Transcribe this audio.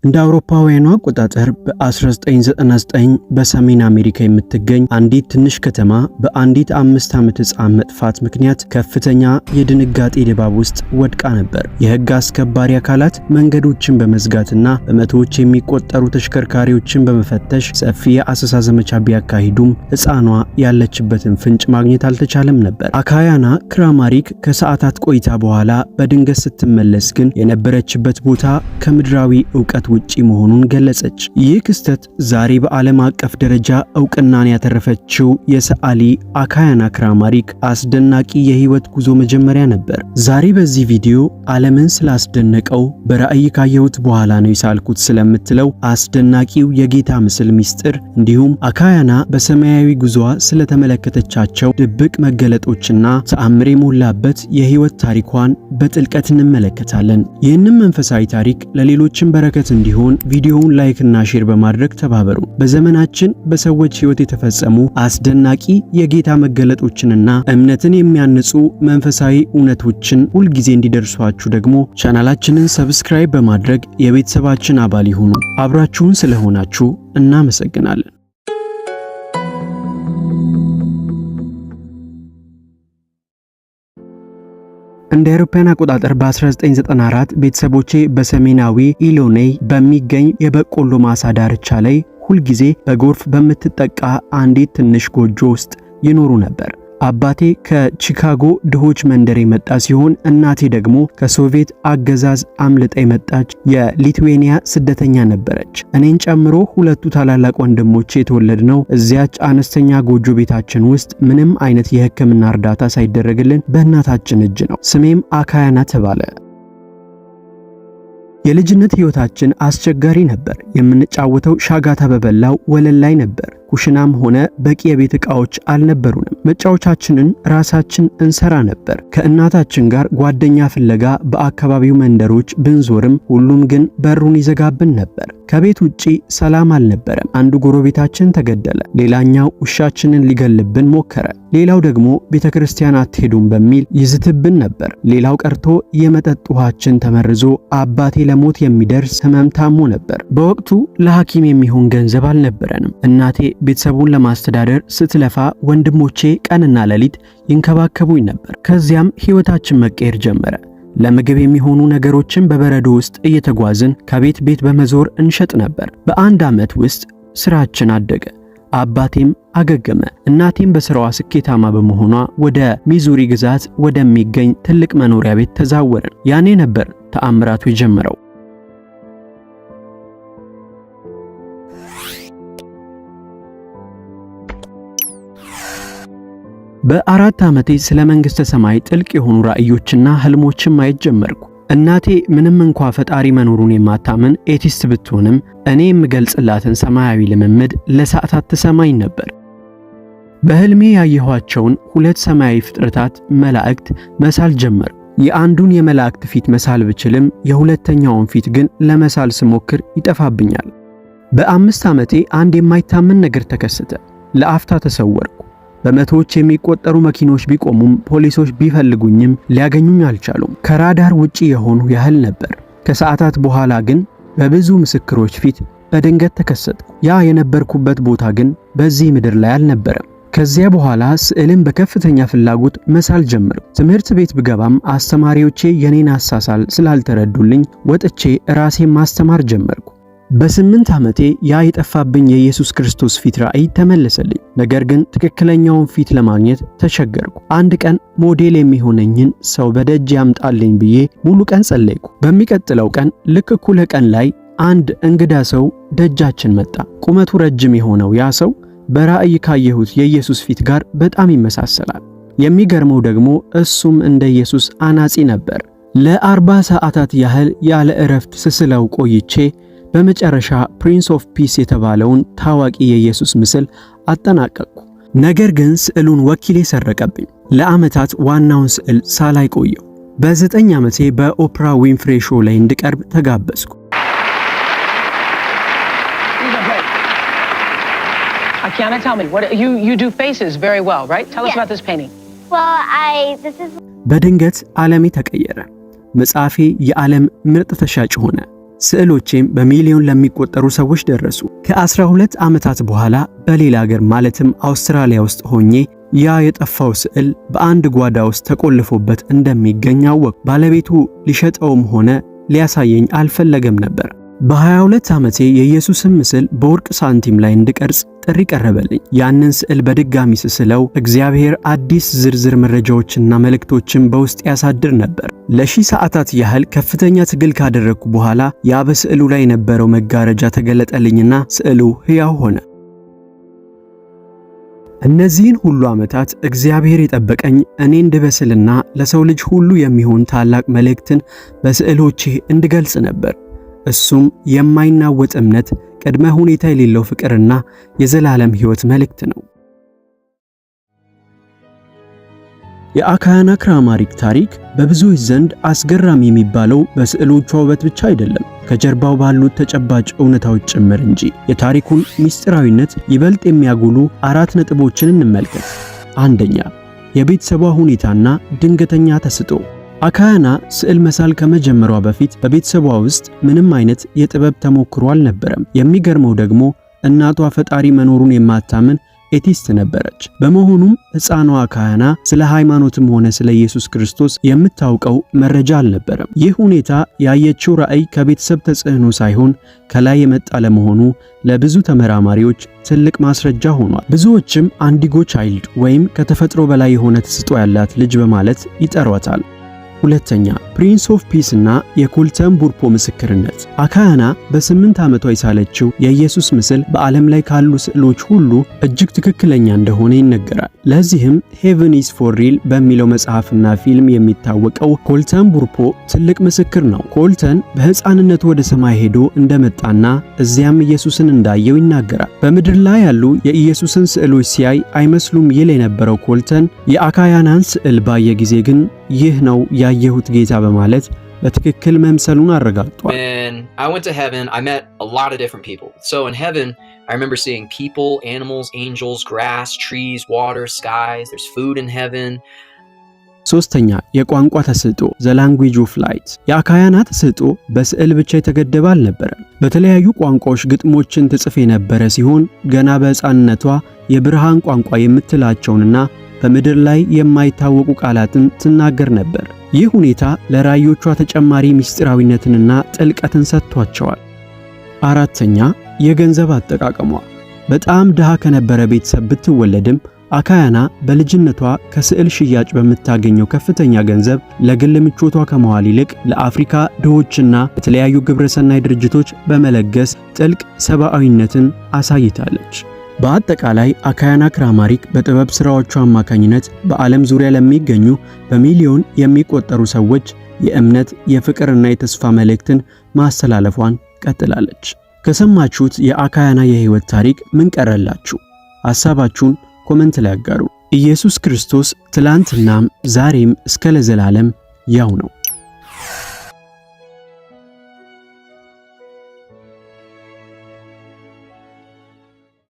እንደ አውሮፓውያኑ አቆጣጠር በ1999 በሰሜን አሜሪካ የምትገኝ አንዲት ትንሽ ከተማ በአንዲት 5 ዓመት ሕፃን መጥፋት ምክንያት ከፍተኛ የድንጋጤ ድባብ ውስጥ ወድቃ ነበር። የሕግ አስከባሪ አካላት መንገዶችን በመዝጋትና በመቶዎች የሚቆጠሩ ተሽከርካሪዎችን በመፈተሽ ሰፊ የአሰሳ ዘመቻ ቢያካሂዱም ሕፃኗ ያለችበትን ፍንጭ ማግኘት አልተቻለም ነበር። አካያና ክራማሪክ ከሰዓታት ቆይታ በኋላ በድንገት ስትመለስ ግን የነበረችበት ቦታ ከምድራዊ እውቀት ውጪ መሆኑን ገለጸች። ይህ ክስተት ዛሬ በዓለም አቀፍ ደረጃ እውቅናን ያተረፈችው የሰዓሊ አካያና ክራማሪክ አስደናቂ የህይወት ጉዞ መጀመሪያ ነበር። ዛሬ በዚህ ቪዲዮ ዓለምን ስላስደነቀው፣ በራእይ ካየሁት በኋላ ነው የሳልኩት ስለምትለው አስደናቂው የጌታ ምስል ሚስጥር፣ እንዲሁም አካያና በሰማያዊ ጉዞዋ ስለተመለከተቻቸው ድብቅ መገለጦችና ተአምር የሞላበት የህይወት ታሪኳን በጥልቀት እንመለከታለን። ይህንም መንፈሳዊ ታሪክ ለሌሎችም በረከት እንዲሆን ቪዲዮውን like እና share በማድረግ ተባበሩ። በዘመናችን በሰዎች ህይወት የተፈጸሙ አስደናቂ የጌታ መገለጦችንና እምነትን የሚያንጹ መንፈሳዊ እውነቶችን ሁልጊዜ እንዲደርሷችሁ ደግሞ ቻናላችንን subscribe በማድረግ የቤተሰባችን አባል ይሁኑ። አብራችሁን ስለሆናችሁ እናመሰግናለን። እንደ አውሮፓውያን አቆጣጠር በ1994 ቤተሰቦቼ በሰሜናዊ ኢሊኖይ በሚገኝ የበቆሎ ማሳ ዳርቻ ላይ ሁልጊዜ በጎርፍ በምትጠቃ አንዲት ትንሽ ጎጆ ውስጥ ይኖሩ ነበር። አባቴ ከቺካጎ ድሆች መንደር የመጣ ሲሆን እናቴ ደግሞ ከሶቪየት አገዛዝ አምልጣ የመጣች የሊትዌኒያ ስደተኛ ነበረች። እኔን ጨምሮ ሁለቱ ታላላቅ ወንድሞቼ የተወለድነው እዚያች አነስተኛ ጎጆ ቤታችን ውስጥ ምንም አይነት የሕክምና እርዳታ ሳይደረግልን በእናታችን እጅ ነው። ስሜም አካያና ተባለ። የልጅነት ህይወታችን አስቸጋሪ ነበር። የምንጫወተው ሻጋታ በበላው ወለል ላይ ነበር። ኩሽናም ሆነ በቂ የቤት ዕቃዎች አልነበሩንም። መጫወቻችንን ራሳችን እንሰራ ነበር። ከእናታችን ጋር ጓደኛ ፍለጋ በአካባቢው መንደሮች ብንዞርም ሁሉም ግን በሩን ይዘጋብን ነበር። ከቤት ውጪ ሰላም አልነበረም። አንዱ ጎረቤታችን ተገደለ፣ ሌላኛው ውሻችንን ሊገልብን ሞከረ፣ ሌላው ደግሞ ቤተክርስቲያን አትሄዱም በሚል ይዝትብን ነበር። ሌላው ቀርቶ የመጠጥ ውሃችን ተመርዞ አባቴ ለሞት የሚደርስ ህመም ታሞ ነበር። በወቅቱ ለሐኪም የሚሆን ገንዘብ አልነበረንም። እናቴ ቤተሰቡን ለማስተዳደር ስትለፋ ወንድሞቼ ቀንና ሌሊት ይንከባከቡኝ ነበር። ከዚያም ህይወታችን መቀየር ጀመረ። ለምግብ የሚሆኑ ነገሮችን በበረዶ ውስጥ እየተጓዝን ከቤት ቤት በመዞር እንሸጥ ነበር። በአንድ ዓመት ውስጥ ስራችን አደገ። አባቴም አገገመ። እናቴም በስራዋ ስኬታማ በመሆኗ ወደ ሚዙሪ ግዛት ወደሚገኝ ትልቅ መኖሪያ ቤት ተዛወርን። ያኔ ነበር ተአምራቱ የጀመረው። በ4 ዓመቴ ስለ መንግሥተ ሰማይ ጥልቅ የሆኑ ራእዮችና ህልሞችን ማየት ጀመርኩ። እናቴ ምንም እንኳ ፈጣሪ መኖሩን የማታምን atheist ብትሆንም እኔ የምገልጽላትን ሰማያዊ ልምምድ ለሰዓታት ትሰማኝ ነበር። በህልሜ ያየኋቸውን ሁለት ሰማያዊ ፍጥረታት መላእክት መሳል ጀመርኩ። የአንዱን የመላእክት ፊት መሳል ብችልም የሁለተኛውን ፊት ግን ለመሳል ስሞክር ይጠፋብኛል። በ5 ዓመቴ አንድ የማይታመን ነገር ተከሰተ። ለአፍታ ተሰወርኩ። በመቶዎች የሚቆጠሩ መኪኖች ቢቆሙም፣ ፖሊሶች ቢፈልጉኝም ሊያገኙኝ አልቻሉም። ከራዳር ውጪ የሆንሁ ያህል ነበር። ከሰዓታት በኋላ ግን በብዙ ምስክሮች ፊት በድንገት ተከሰትኩ። ያ የነበርኩበት ቦታ ግን በዚህ ምድር ላይ አልነበረም። ከዚያ በኋላ ስዕልን በከፍተኛ ፍላጎት መሳል ጀመርኩ። ትምህርት ቤት ብገባም አስተማሪዎቼ የኔን አሳሳል ስላልተረዱልኝ ወጥቼ ራሴን ማስተማር ጀመርኩ። በ8 ዓመቴ ያ የጠፋብኝ የኢየሱስ ክርስቶስ ፊት ራእይ ተመለሰልኝ። ነገር ግን ትክክለኛውን ፊት ለማግኘት ተቸገርኩ። አንድ ቀን ሞዴል የሚሆነኝን ሰው በደጅ ያምጣልኝ ብዬ ሙሉ ቀን ጸለይኩ። በሚቀጥለው ቀን ልክ እኩለ ቀን ላይ አንድ እንግዳ ሰው ደጃችን መጣ። ቁመቱ ረጅም የሆነው ያ ሰው በራእይ ካየሁት የኢየሱስ ፊት ጋር በጣም ይመሳሰላል። የሚገርመው ደግሞ እሱም እንደ ኢየሱስ አናጺ ነበር። ለ40 ሰዓታት ያህል ያለ እረፍት ስስለው ቆይቼ በመጨረሻ Prince of Peace የተባለውን ታዋቂ የኢየሱስ ምስል አጠናቀቅኩ። ነገር ግን ስዕሉን ወኪሌ ሰረቀብኝ። ለዓመታት ዋናውን ስዕል ሳላይ ቆየሁ። በ9 ዓመቴ በኦፕራ ዊንፍሬ show ላይ እንድቀርብ ተጋበዝኩ። These are great. Akiane, tell me, what you do faces very well, right? Tell us Yes. about this painting. Well, I this is በድንገት ዓለሜ ተቀየረ። መጽሐፌ የዓለም ምርጥ ተሻጭ ሆነ። ስዕሎቼም በሚሊዮን ለሚቆጠሩ ሰዎች ደረሱ። ከ12 ዓመታት በኋላ በሌላ አገር ማለትም አውስትራሊያ ውስጥ ሆኜ ያ የጠፋው ስዕል በአንድ ጓዳ ውስጥ ተቆልፎበት እንደሚገኝ አወቅኩ። ባለቤቱ ሊሸጠውም ሆነ ሊያሳየኝ አልፈለገም ነበር። በ22 ዓመቴ የኢየሱስን ምስል በወርቅ ሳንቲም ላይ እንድቀርጽ ጥሪ ቀረበልኝ። ያንን ስዕል በድጋሚ ስስለው እግዚአብሔር አዲስ ዝርዝር መረጃዎችና መልእክቶችን በውስጤ ያሳድር ነበር። ለ1000 ሰዓታት ያህል ከፍተኛ ትግል ካደረግኩ በኋላ ያ በስዕሉ ላይ የነበረው መጋረጃ ተገለጠልኝና ስዕሉ ሕያው ሆነ። እነዚህን ሁሉ ዓመታት እግዚአብሔር የጠበቀኝ እኔ እንድበስልና ለሰው ልጅ ሁሉ የሚሆን ታላቅ መልእክትን በስዕሎቼ እንድገልጽ ነበር። እሱም የማይናወጥ እምነት፣ ቅድመ ሁኔታ የሌለው ፍቅርና የዘላለም ሕይወት መልእክት ነው። የአካያና ክራማሪክ ታሪክ በብዙዎች ዘንድ አስገራሚ የሚባለው በስዕሎቿ ውበት ብቻ አይደለም፣ ከጀርባው ባሉት ተጨባጭ እውነታዎች ጭምር እንጂ። የታሪኩን ምስጢራዊነት ይበልጥ የሚያጎሉ አራት ነጥቦችን እንመልከት። አንደኛ፣ የቤተሰቧ ሁኔታና ድንገተኛ ተሰጥኦ። አካያና ስዕል መሳል ከመጀመሯ በፊት በቤተሰቧ ውስጥ ምንም አይነት የጥበብ ተሞክሮ አልነበረም። የሚገርመው ደግሞ እናቷ ፈጣሪ መኖሩን የማታምን atheist ነበረች። በመሆኑም ሕፃኗ አካያና ስለ ሃይማኖትም ሆነ ስለ ኢየሱስ ክርስቶስ የምታውቀው መረጃ አልነበረም። ይህ ሁኔታ ያየችው ራእይ ከቤተሰብ ተጽዕኖ ሳይሆን ከላይ የመጣ ለመሆኑ ለብዙ ተመራማሪዎች ትልቅ ማስረጃ ሆኗል። ብዙዎችም indigo child ወይም ከተፈጥሮ በላይ የሆነ ተሰጥኦ ያላት ልጅ በማለት ይጠሯታል። ሁለተኛ፣ Prince of Peace እና የኮልተን ቡርፖ ምስክርነት። አካያና በ8 ዓመቷ የሳለችው የኢየሱስ ምስል በዓለም ላይ ካሉ ስዕሎች ሁሉ እጅግ ትክክለኛ እንደሆነ ይነገራል። ለዚህም Heaven Is for Real በሚለው መጽሐፍና ፊልም የሚታወቀው ኮልተን ቡርፖ ትልቅ ምስክር ነው። ኮልተን በሕፃንነቱ ወደ ሰማይ ሄዶ እንደመጣና እዚያም ኢየሱስን እንዳየው ይናገራል። በምድር ላይ ያሉ የኢየሱስን ስዕሎች ሲያይ አይመስሉም ይል የነበረው ኮልተን የአካያናን ስዕል ባየ ጊዜ ግን ይህ ነው ያየሁት ጌታ በማለት በትክክል መምሰሉን አረጋግጧል። When I went to heaven, I met a lot of different people. So in heaven, I remember seeing people, animals, angels, grass, trees, water, skies. There's food in heaven. ሶስተኛ፣ የቋንቋ ተሰጥኦ፣ the language of light። የአካያና ተሰጥኦ በስዕል ብቻ የተገደበ አልነበረም። በተለያዩ ቋንቋዎች ግጥሞችን ትጽፍ የነበረ ሲሆን ገና በሕፃንነቷ የብርሃን ቋንቋ የምትላቸውንና በምድር ላይ የማይታወቁ ቃላትን ትናገር ነበር። ይህ ሁኔታ ለራእዮቿ ተጨማሪ ምስጢራዊነትንና ጥልቀትን ሰጥቷቸዋል። አራተኛ፣ የገንዘብ አጠቃቀሟ። በጣም ድሃ ከነበረ ቤተሰብ ብትወለድም አካያና በልጅነቷ ከስዕል ሽያጭ በምታገኘው ከፍተኛ ገንዘብ ለግል ምቾቷ ከመዋል ይልቅ ለአፍሪካ ድሆችና ለተለያዩ ግብረሰናይ ድርጅቶች በመለገስ ጥልቅ ሰብአዊነትን አሳይታለች። በአጠቃላይ አካያና ክራማሪክ በጥበብ ሥራዎቿ አማካኝነት በዓለም ዙሪያ ለሚገኙ በሚሊዮን የሚቆጠሩ ሰዎች የእምነት፣ የፍቅርና የተስፋ መልእክትን ማስተላለፏን ቀጥላለች። ከሰማችሁት የአካያና የህይወት ታሪክ ምን ቀረላችሁ? ሐሳባችሁን comment ላይ አጋሩ። ኢየሱስ ክርስቶስ ትላንትናም ዛሬም እስከ ለዘላለም ያው ነው።